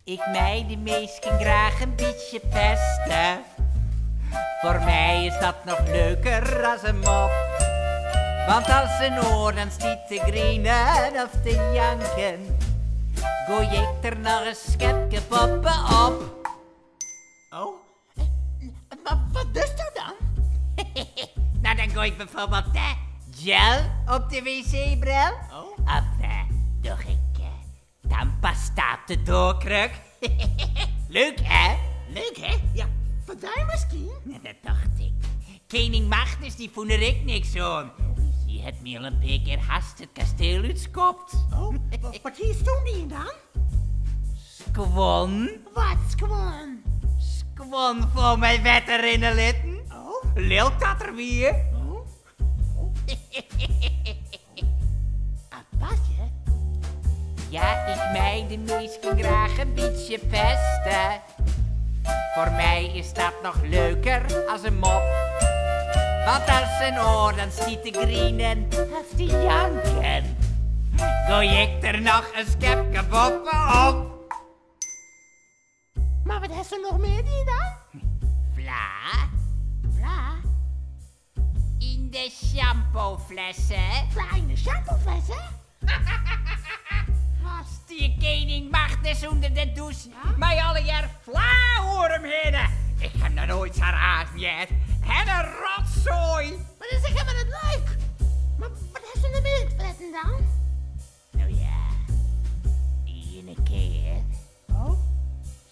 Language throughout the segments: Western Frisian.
Ik mei de minsken graach in bytsje peste. Foar my is dat noch leuker as in mop. Want as in oar dan stiet te grienen of te janken, goai ik der noch in skepke boppe op. Oh, mar wat dochsto dan? Nou, dan goai ik byfoarbyld gel op de wc-bril. Oh. Of doch ik tandpasta op de doarkruk. Leuk, hè? Leuk, hè? Ja, foar dy miskien? Ja, dat tocht ik. Kening Magnus, dy fûn der ek niks oan. Dy hat my al in pear kear hast it kasteel útskopt. Oh, wat hiesto dien dan? Skuon. Wat skuon? Skuon fol mei wetter rinne litten. Oh. Lilk dat er wie. Oh. Apart, hè? Ja, ik mei de minsken graach in bytsje peste. Foar my is dat noch leuker as in mop. Want as in oar dan stiet te grienen of te janken, goai ik der noch in skepke boppe op. Mar wat hasto noch mear dien dan? Fla. Fla? Yn de shampooflesse. Fla yn de shampooflesse? Stie kening Magnus ûnder de dûs mei allegear fla oer him hinne. Ik ha noch noait sa razen heard. En in rotsoai. Mar dat is ek helemaal net leuk. Mar wat hasto noch mear útfretten dan? No ja, ien kear. Oh?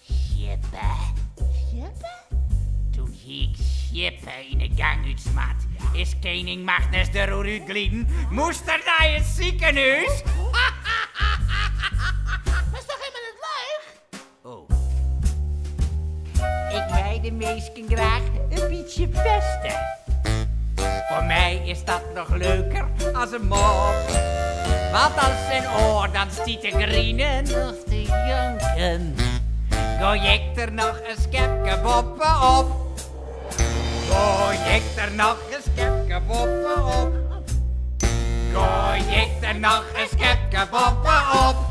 Sjippe. Sjippe? Doe hie ik sjippe yn 'e gang útsmard. Is kening Magnus deroer útgliden, moast er nei it sikehûs. Dat is toch helemaal net leuk? Oh. Ik mei de minsken graach in bytsje peste. Foar my is dat noch leuker as in mop. Want as in oar dan stiet te grienen of te janken, goai ik der noch in skepke boppe op. Goai ik der noch in skepke boppe op. Goai ik der noch in skepke boppe op.